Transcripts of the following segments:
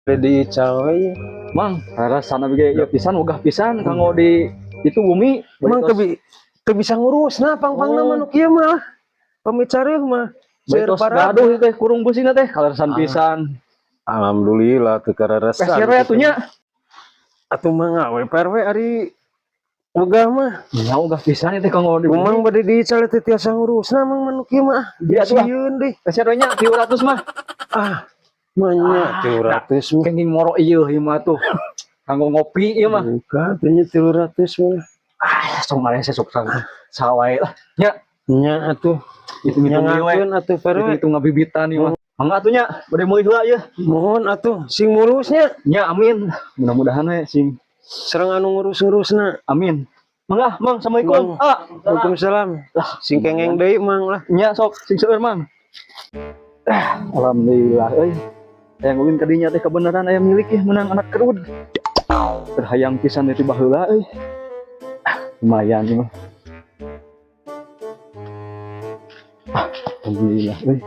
Di cawe. Mang, sana ge ieu pisan, wegah pisan kanggo di itu bumi. Emang teu bisa ngurus nah pang-pangna mah nu kieu mah. Pamicareuh mah. Bari tos gaduh teh kurung beusina teh kaleresan pisan. Alhamdulillah teu kararesan. Peser we atuh nya. Atuh mah we PRW ari wegah mah. Nya wegah pisan teh kanggo di bumi. Umang bade dical teh tiasa ngurusna mang mah nu kieu mah. Iya atuh. Sieun deui. Peser we nya 300 mah. Ah, manya 300 mah. Kenging moro ieu ieu mah tuh. Kanggo ngopi ieu mah. Buka atuh nya 300 mah. Ah, sok ngarese sok sawae lah. Nya. Nya atuh. Hitung-hitung ieu we. Nyangakeun atuh PRW. Hitung-hitung ngabibitan ieu mah. Mangga atuh nya, bade meuli heula ieu. Mohon atuh sing mulusnya. Nya amin. Mudah-mudahan we sing Sareng anu ngurus-ngurusna. Amin. Mangga, Mang, assalamualaikum. Mang. Ah, Waalaikumsalam. Lah, sing kengeng deui Mang lah. Nya sok sing seueur, Mang. Ah, alhamdulillah euy. Hayang ulin ka dinya teh kebenaran aya milik ya menang anak kerud. Terhayang pisan teh baheula euy. Ah, lumayan ieu mah. Ah, alhamdulillah euy.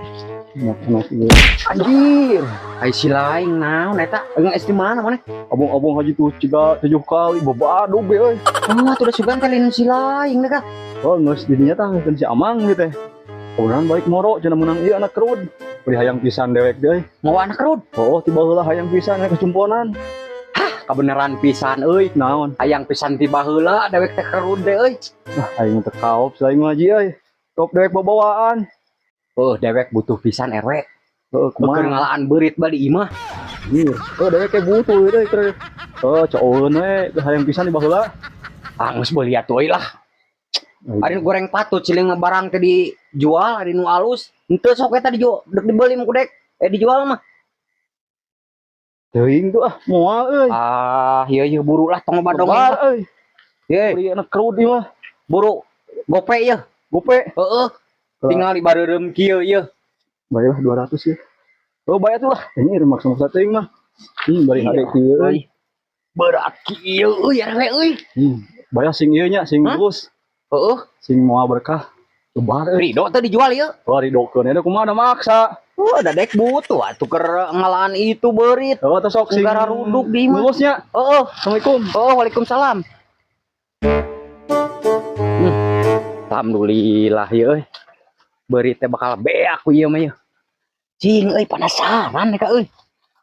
Enak-enak ieu. Anjir, ai si lain naon eta? Geus di mana maneh? Abong-abong haji tuh ciga 7 kali babadug be euy. Oh, atuh da sugan teh lain si lain deh kah? Oh, geus di dinya tah geus si Amang gitu teh. Kebenaran balik moro cenah menang ieu anak kerud. Bari hayang pisan dewek deui. Mau anak kerud? Oh, tiba heula hayang pisan aya kecumponan. Hah, kabeneran pisan euy. Naon? Hayang pisan tiba heula dewek teh kerud deh euy. Nah, aing teh kaop saing ngaji euy. Kaop dewek babawaan. Oh, dewek butuh pisan RW. Heeh, kumaha? Keur ngalaan beurit bali imah. Iya. Oh, dewek teh butuh euy keur. Oh, cooeun we hayang pisan di baheula. Ah, geus beuli atuh euy lah. Ari goreng patut ciling mah barang teh dijual ari nu alus. Henteu sok eta dijual, dek dibeli mah kudek. Dijual mah. Teuing tuh ah, moal euy. Ah, ieu ieu buru lah tong loba dongeng. Lebar euy. Ye, Beli anak kerud ieu mah. Buru. Gope ieu. Gope. Heeh. Tinggal di bareureum kieu ieu. Bayarlah 200 ya. Oh, bayar tuh lah. Ini maksa-maksa teuing mah. Bari hade kieu euy. Berat kieu euy RW euy. Bayar sing ieu nya, sing Hah? lulus. Heeh. Sing moal berkah. Lebar euy. Ridho teh dijual ieu. Oh, ridokeun eta kumaha da maksa. Oh, ada dek butuh atuh keur ngalaan itu beurit. Oh, teh sok sing Negara ruduk di imah. Lulus nya. Heeh. Assalamualaikum. Oh, waalaikumsalam. Alhamdulillah ieu euy. Beurit teh bakal beak ku ieu mah ieu. Cing euy penasaran ka euy.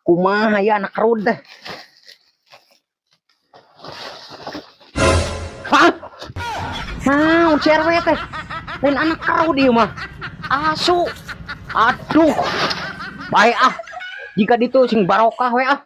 Kumaha ya anak kerud teh? Hah? Naon si RW teh? Lain anak kerud ieu mah. Asu. Aduh. Bae ah. Jika ditu sing barokah we ah.